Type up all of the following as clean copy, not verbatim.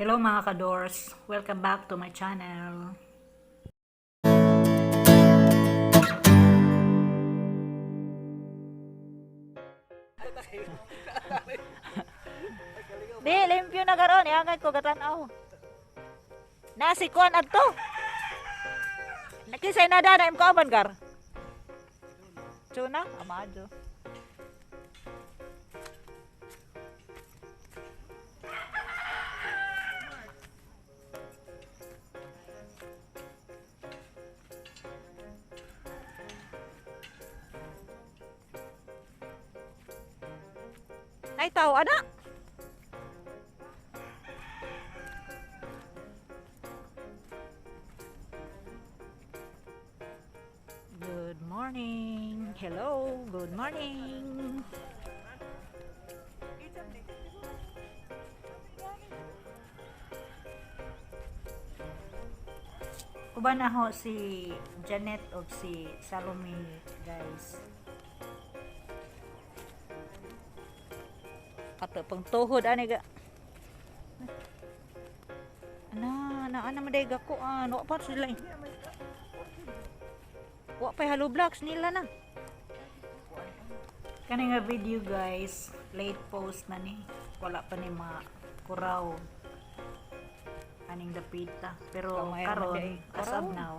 Hello, mga kadors! Welcome back to my channel. Di, limpyo na karon. Iangay ko gatanaw. Nasi kuan adto. Nakisay na dana im kauban gar. Tuna, amado. Nay tao ana. Good morning. Hello, good morning. Uban na ho si Janet o si Salome, guys. Ato pang tuhod ani ga. Ana, na ana maday ga ko ano pa sila eh. Wa pa hollow blocks nila na. Kani nga video, guys, late post na ni. Wala pa ni ma kuraw aning dapita. Pero Kamay ra man karon di ay as of kuraw. now,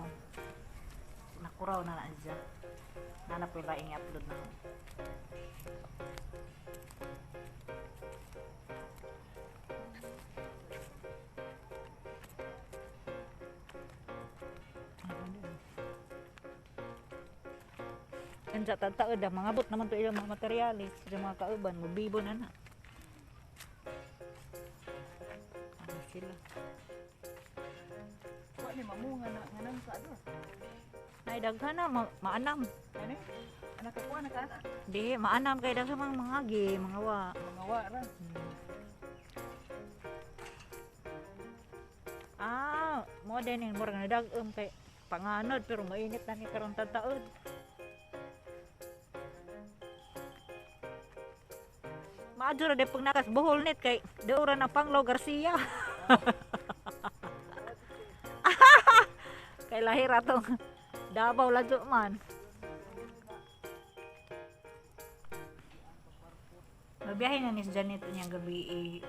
nakuraw na na siya. Nana po laing upload na ako. Unsa ta taod ah, mangabot naman to ilang mga materyales sa mga kauban, mobibo na na. Ano sila? Wa ni mamunga na nga nang sa ano. Nay daghan na maanam. Ani? Anak ko anak ana. Di maanam kay daghan mga mga gi, mga wa. Mga wa ra. Ah, mo din yung murag nadag-um kay panganod pero mainit na ni karon taod. Maadyo ra di pag nakas buhol nit kay daw ra na Panglo Garcia. Kay lahir atong Davao ladyo man. Mabiyahe na ni si Janet unyang gabi eh,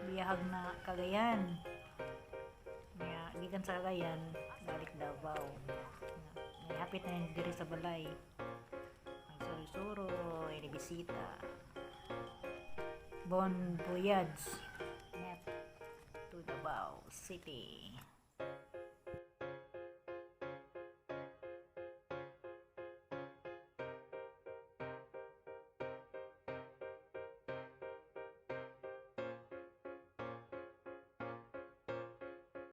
biyahag na Cagayan. Nya gikan sa Cagayan balik Davao. Nya hapit na ni diri sa balay. Magsuro-suro, bisita. Bon voyage net to Davao City.